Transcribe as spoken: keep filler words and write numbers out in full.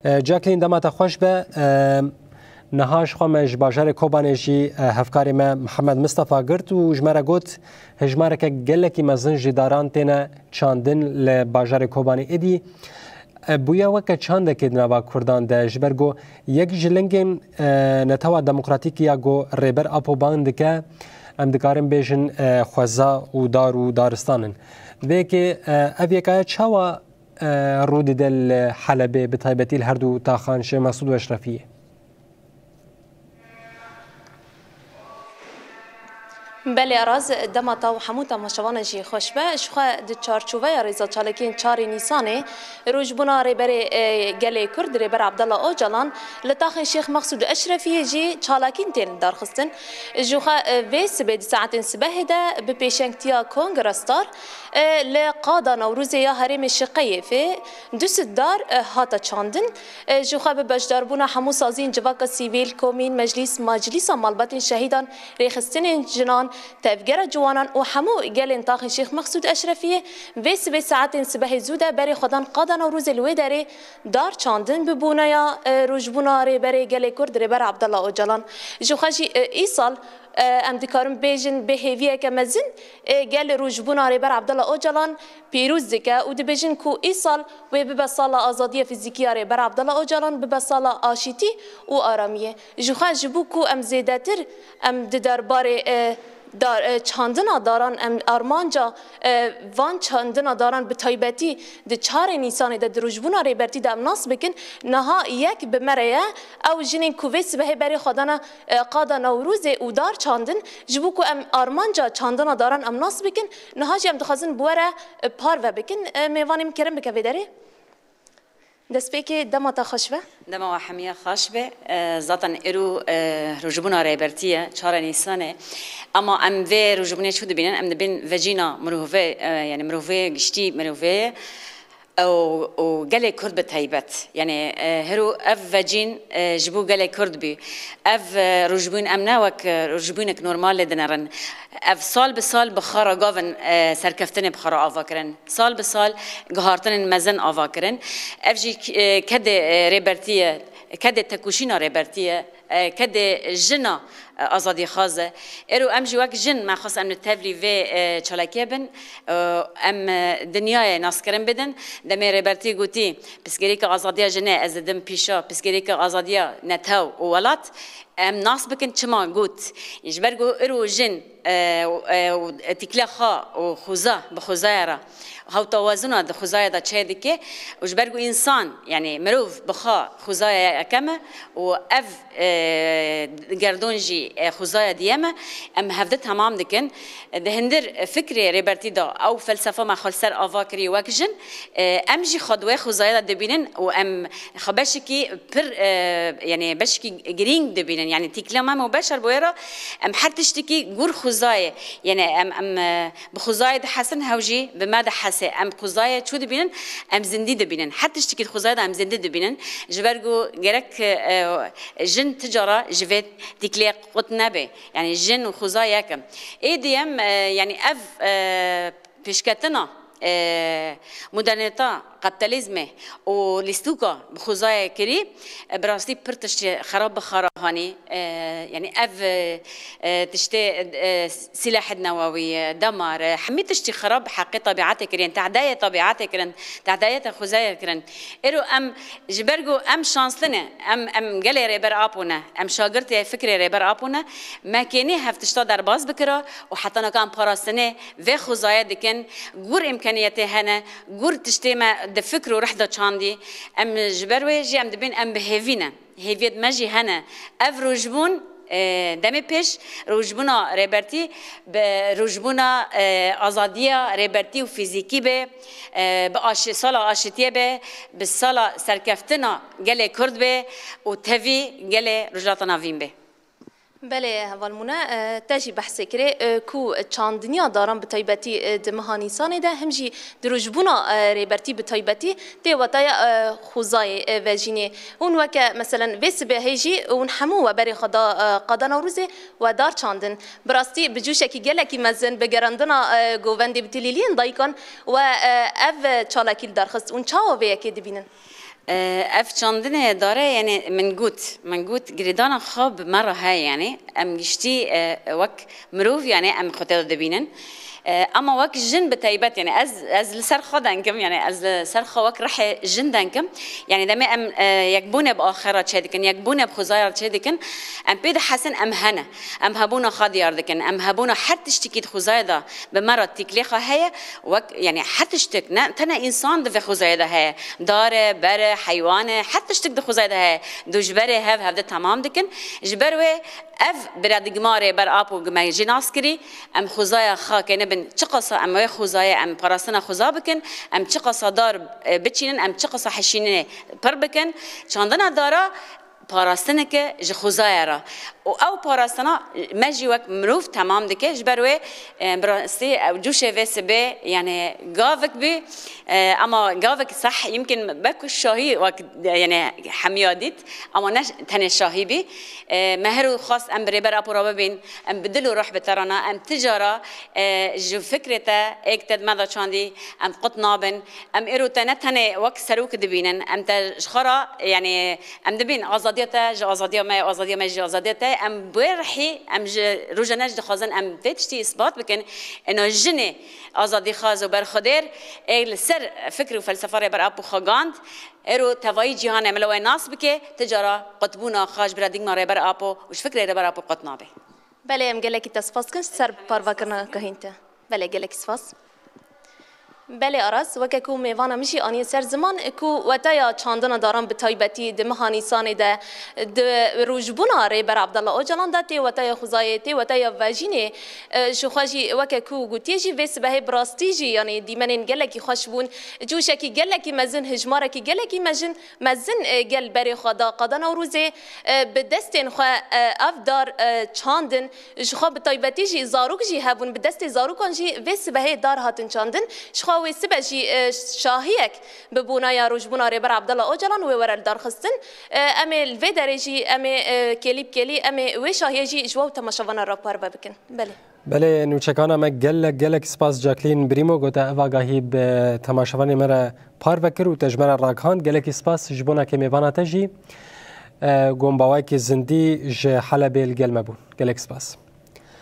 E, Jacqueline, dema te xweş be. E, niha ji xwe me ji bajarê Kobanê jî, e, hevkarê me Mihemed Mistefa girt û ji me re got, hejmareke gelekî mezin ji daran têne çandin li bajarê Kobanê. Êdî, e, bûye weke çandekê di nava Kurdan de, ji ber ku yek ji lingên, e, Netewa Demokratîk ya ku Rêber Apo bang dike, em dikarin bêjin, e, xweza û dar û daristan in. Vê yekê, e, ev yekaya çawa e, rû dide li Helebê, bi taybetî li her du taxan Şêx Mesûd û Eşrefiyê? Belê Araz, dema te û hemû temaşevanan jî xweş be. Ji xwe di çarçoveya rêza çalakiyên çarê Nîsanê, rojbûna Rêberê, e, Gelê Kurd, Rêber Abdullah Ocalan, li taxên Şêx Mesûd û Eşrefiyê jî çalakîn tên lidarxistin. Ji xwe, e, vê sibê di saetên sibehê de bi pêşengtiya Kongra Star, e, li qada Newrozê ya herêmê Şiqeyê fê du sed dar, e, hate çandin. E, ji xwe bi beşdarbûna hemû saziyên civaka sivîl, komîn, meclîs, maclîsa malbatên şehîdan, rêxistinên jinan, tevgera ciwanan û hemû gelên taxên Şêx Mesûd Eşrefiyê vê sibê saetên sibehê zû de berê xwe dan qada Newrozê li wê derê dar çandin bi boneya, e, rojbûna Rêberê Gelê Kurd Rêber Abdullah Ocalan. Ji xwe jî, e, îsal, e, em dikarin bêjin bi hêviyeke mezin, e, gel rojbûna Rêber Abdullah Ocalan pîroz dike û dibêjin ku îsal wê bibe sala azadiya fîzîkî ya Rêber Abdullah Ocalan, bibe sala aşîtî û aramiyê. Ji xwe ji bo ku em zêdetir em di derbarê, e, dar, e, çandina daran, em armanca, e, van çandina daran bi taybetî di çarê Nîsanê de di rojbûna Rêbertî de em nas bikin, niha yek bi me re ye, ew jinên ku vê sibehê berê xwe dane, e, qada Newrozê û dar çandin, ji bo ku em armanca çandina daran em nas bikin, niha jî em dixwazin bi we re, e, parve bikin. E, mêvanê min kerem bike vê derê. Destpêkê dema te xweş be. Dema we hemiya xweş be. E, zaten îro, e, rojbûna Rêbertî ye, çar Nîsan e. Ama em vê rojbûnê çi dibînin? Em dibînin vecîna mirovê, e, yani mirovê giştî mirovê ye. Û, û gelê Kurd bi taybet. Yani, e, hero ev vecîn, e, ji bo gelê Kurd bî. Ev, e, rojbûn em ne wek, e, rojbûnek normal lê dinerin. Ev sal bi sal bi xwe re gavin, e, serkeftinê bi xwe re ava kirin. Sal bi sal guhartinên mezin ava kirin. Ev jî, e, kedê, e, Rêbertî ye, kedê tekoşîna Rêbertî ye, e, kedê jina, e, azadîxwaz e. Êro em jî wek jin me xwest em li tevlî vê, e, çalakiyê bin. E, em, e, dinyayê naskirin bidin. Demê Rêbertî gotî, pirsgirêka azadiya jinê ez didim pîşa, pirsgirêka azadiya netew û welat. Em nas bikin çima got. Ji ber ku îro jin, e, û, e, û tîkle xwe û xuza bi xuzaya re, hewtawazina di xuzaya de çê dike û ji ber ku însan, yani mirov bi xwe xuzaya yekem e û ev, e, gerdon jî, e, xuzaya diyem e, em hevdi temam dikin. Di hindir fikrê Rêbertî de ew felsefa me xwe li ser ava kiriye wek jin, e, em jî xwe di wê xuzaya de dibînin û em xwe beşekî pir, e, yani beşekî girîng dibînin. Yani tîkla me û beşer bi wê re em her tiştekî gur xuzayê. Yani em, em, e, bi xuzayê dihesin, hew jî bi me dihese. Em xuzayê çû dibînin, em zindî dibînin. Her tiştekî di xuzayê de em zindî dibînin. Ji ber ku gerek, e, jin ti cara ji vê tîklê qut nebe. Yani jin û xuza yek in. Êdî em, e, yani ev, e, pêşketina, e, modernîta, kapitalizmê û lîstûka bi xuzayê kirî, e, bi rastî pir tiştê xerab bi xwe re hanî. E, yani ev, e, e, tiştê, e, sîlehê newewî, e, demar, e, hemî tiştî xerab bi heqê tebîetê kirin, tehdayê tebîetê kirin, tehdayê te xuzayê kirin. Êro em ji ber ku em şansli ne, em, em gelê Rêber Apo ne, em şagirtê fikrê Rêber Apo ne, me kênî hev tişta derbas bikira û heta naka em parastinê vê xuzayê dikin, gur îmkaniyetê hene, gur tiştê me di fikr û rih de çandî. Em ji ber wê jî em dibên em bi hêvî ne. Hêviyet me jî hene. Ev rojbûn, e, demê pêş rojbûna Rêbertî bi rojbûna, e, azadiya Rêbertî û fîzîkî be, e, bi aşi-, sala aşitiyê be, bi sala serkeftina gelê Kurd be û tevî gelê Rojhilata Navîn be. Belê, hevalmûne, e, te jî behsê kirê, e, ku çandiniya daran bi taybetî, e, di meha Nîsanê de, him jî di rojbûna, e, Rêbertî bi taybetî tê wetaya, e, xwezayê, e, vejînê. Hûn weke, meselen, vê sibehê jî hûn hemû we berê xwe da, e, qada Newrozê we dar çandin. Bi rastî bi cûşekî gelekî mezin, bi gerandina, e, govendê bi tilîliyên dayikan we, e, ev çalakî li dar xist. Hûn çawa vê yekê dibînin? Ev çandinê dare, yani min got, min got girêdana xwe bi me re heye, yani em giştî, e, wek mirov, yani em xwe tê de dibînin. E, ama wek jin bi taybet, yani ez, ez li ser xwe denkim, yani ez li ser xwe wek rihê jin denkim. Yani demê em, e, yekbûnê bi axê re çêdikin, yekbûnê bi xwezayê re çêdikin, em pê dihesin em hene. Em hebûna xwe diyar dikin, em hebûna her tiştekî di xwezayê de bi me re tîklê xwe heye, wek, yani her tiştek, ne tenê însan di vê xwezayê de heye. Dar e, ber e, heywan e, her tiştek di xwezayê de heye. Du ji berê hev hevdî temam dikin. Ji ber wê ev biradigma Rêber Apo me jî nas kirî, em xwezaya xwe kênibin, çiqasa em wê xwezayê em parastina xweza bikin, em çiqasa dar, e, biçînin, em çiqasa hişîninê pir bikin. Çandina dara parastineke ji xwezaya re. Û ew parastina me jî wek mirov temam dike. Ji ber wê, e, bi rastî ew cûşê vê sibê, yani gavik bî, e, ama gavik seh, yimkin be ku şahî wek, yani hemiya dît, ama ne tenê şahî bî. E, me her û xwest em bi Rêber Apo re bibîn, em bi dil û ruh bi te re ne, em ti cara, e, ji fikrê te, êk te di me de çandî, em qut nabin. Em êro te ne tenê wek serok dibînin, em te ji xwe re, yani Em dibîn azadiya te ji azadiya me, azadiya me ji azadiya te. Em bi wê rihî, em ji rojane jî dixwazin em vê tiştî îsbat bikin. Êna jinê azadîxwaz û berxwedêr ê li ser fikr û felsefa Rêber Apo xwe gand. Êro tevayî cîhanê em li we nas bike, ti cara qutbûna xwe ji biradigma Rêber Apo û ji fikrê Rêber Apo qut nabe. Belê, em gelekî te spas dikin ser parvekirina gehîn te. Belê, gelekî spas. Belê Aras, weke ku mêvana min jî aniye ser ziman, ku weteya çandina daran bi taybetî di meha Nîsanê de, di rojbûna Rêber Abdullah Ocalan de tê weteya xwezayê, tê weteya vejînê, e, ji xwe jî weke ku gotiye jî vê sibehê bi rastî jî, yanî dîmenên gelekî xweş bûn, cûşekî gelekî mezin, hijmarekî gelekî mejin, mezin, e, gel berê xwe da. Qada Newrozê, e, bi destên xwe, e, ev dar, e, çandin, ji xwe bi taybetî jî zarok jî hebûn, bi destê zarokan jî vê sibehê dar hatin çandin. Ji xwe wê sibe jî, e, şahiyek bi bonaya rojbûna Rêber Abdullah Ocalan wê were li dar xistin. E, em ê li vê derê jî em ê, e, kêlî bi kêlî em ê wê şahiyê jî ji we û temaşevana re parve bikin. Belê. Belê, nûçekana me gelek, gelek spas Jacqueline Brîmo, ku te ev agahî bi temaşevanê me re parve kir û te ji me re ragihand. Gelekî spas ji bona kê mêvana te jî. E, Gombawayekî Zindî ji Helebê li gel me bûn. Gelek spas.